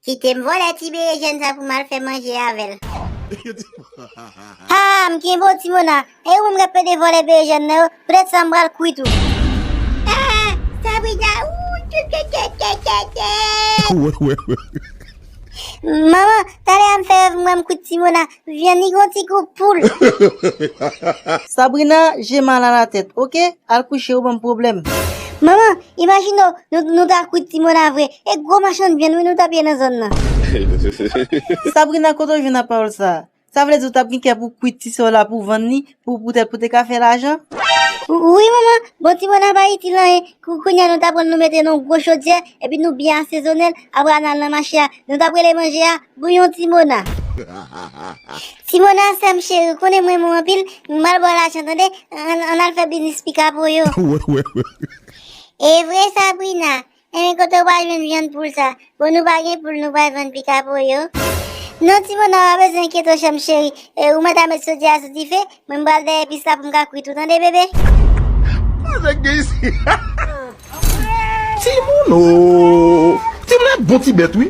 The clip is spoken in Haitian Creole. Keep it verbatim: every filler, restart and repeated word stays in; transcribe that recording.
Kite m vòlè ti berejèn sa pou m al fè manje avè l. Ha, m kenbe w, Ti Mona. E ou menm k ap pede vòlè berejèn nan yo, poutèt sa m pral kwit ou. Ah, Sabrina, ou, tchou, tchou, tchou, tchou, tchou, tchou. Manman, talè a m fè rèv m wè m kwit Ti Mona, vyann li gon ti gou poul. Sabrina, j'ai mal à la tête, ok? Al kouche ou ban m pwoblèm. Manman, imajine w, nou, nou ta kwit Ti Mona vre. E gwo machann vyann wi nou t ap ye nan zòn nan. Sabrina, kote w jwenn ak pawòl sa a? Sa vle di w t ap gen kè pou kwit ti sè w la pou vann li, pou poutèt pou te ka fè lajan? Wi, manman, bon Ti Mona pa itil anyen. Kou-, kounye a nou t ap pran l nou mete nan yon gwo chodyè, epi nou byen asezone l, apre n al nan mache a, nou t ap rele manje a bouyon Ti Mona. Ti Mona, sè m cheri, ou konnen m renmen w anpil, m pral ba w lajan tande, ann, ann al fè biznis pikapo yo. E vre, Sabrina? Enben, kote w pral jwenn vyann poul sa? Bon, nou pa gen poul, nou pral vann pikapo yo. Non, Ti Mona, w pa bezwen enkyete w, sè m cheri. E, ou mèt a met sodyè a sou dife, mwen m pral dèyè pis la pou m ka kwit ou, tande, bebe? Koze gen isi? Ti Mona, ti Mona bon ti bèt, wi.